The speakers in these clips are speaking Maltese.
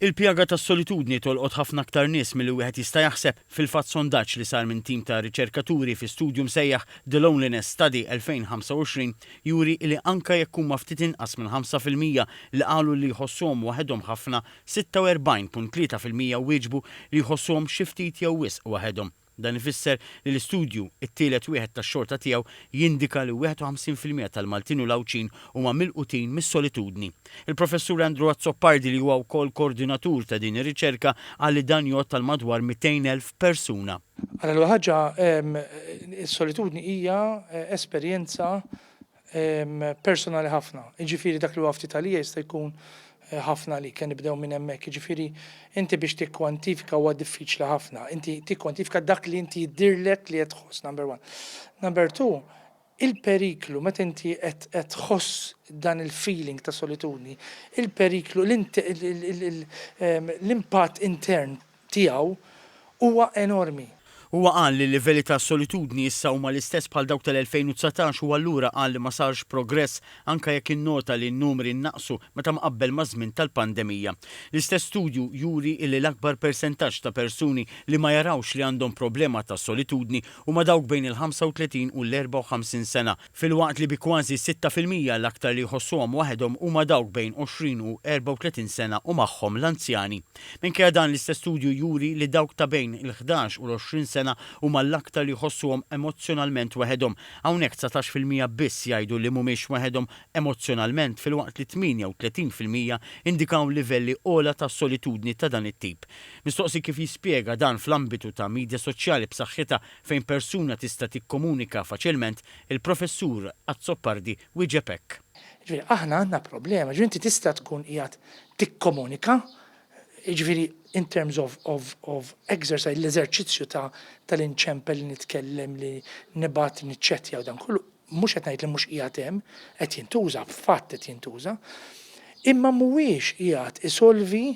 Il-pjaga tas-solitudni tolqot ħafna aktar nies milli wieħed jista' jaħseb. Fil-fatt sondaġġ li sar minn tim ta' riċerkaturi fi studju msejjaħ The Loneliness Study 2025 juri li anke jekk huma ftit inqas minn 5% li qalu li jħossuhom waħedhom ħafna, 46.3% wieġbu li jħossuhom xi ftit jew wisq waħedhom. Dan ifisser li l-istudju, it-tielet wieħed tax-xorta tiegħu, jindika li 51% tal-Maltin u l-Għawdxin huma milqutin mis-solitudni. Il-Professur Andrew Azzopardi li huwa wkoll koordinatur ta' din ir-riċerka qal li dan jgħodd għal madwar 200,000 persuna. Għal l-ewwel ħaġa, is-solitudni hija esperjenza personali ħafna. Jiġifieri dak li huwa ftit għalija jista' jkun ħafna għalik, ħa nibdew minn hemmhekk. Jiġifieri inti biex tikkwantifika huwa diffiċli ħafna. Inti tikkwantifika dak li inti jidhirlek li qed tħoss, number one. Number two, il-periklu meta inti qed tħoss dan il-feeling ta' solitudni, il-periklu, l-impatt intern tiegħu huwa enormi. Huwa qal li l-livelli ta' solitudni issa huma l-istess bħal dawk tal-2019 u allura qal li ma sarx progress anke jekk innota li n-numri naqsu meta mqabbel maż-żmien tal-pandemija. L-istess studju juri illi l-akbar persentaġġ ta' persuni li ma jarawx li għandhom problema ta' solitudni huma dawk bejn il-35 u l-54 sena, filwaqt li bi kważi 6% l-aktar li jħossuhom waħedhom huma dawk bejn 20 u 34 sena u magħhom l-anzjani. Minkejja dan, l-istess studju juri li dawk ta' bejn il-ħdax u l-20 sena huma l-aktar li jħossuhom emozzjonalment waħedhom. Hawnhekk 19% biss jgħidu li mhumiex waħedhom emozzjonalment filwaqt li 38% indikaw livelli ogħla ta' solitudni ta' dan it-tip. Mistoqsi kif jispjega dan fl-ambitu ta' midja soċjali b'saħħitha fejn persuna tista' tikkomunika faċilment, il-Professur Azzopardi wieġeb hekk. Jiġifieri aħna għandna problema, jiġifieri inti tista' tkun qiegħed tikkomunika, jiġifieri in terms of, of, of exercise, l-eżerċizzju ta' tal-inċempel li nitkellem, li nibgħat, niċċettja u dan kollu, mhux qed ngħid li mhux qiegħed hemm, qed jintuża, fatt qed jintuża, imma mhuwiex qiegħed isolvi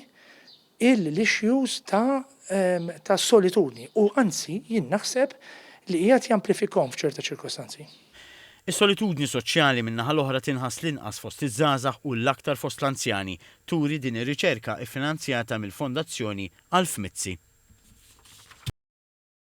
l-issues ta' ta' solitudni u anzi jien naħseb li qiegħed jamplifikhom f'ċerta ċirkostanzi. Is-solitudni soċjali min-naħa l-oħra tinħass l-inqas fost iż-żgħażagħ u l-aktar fost l-anzjani, turi din ir-riċerka iffinanzjata mill-Fondazzjoni Alf Mizzi.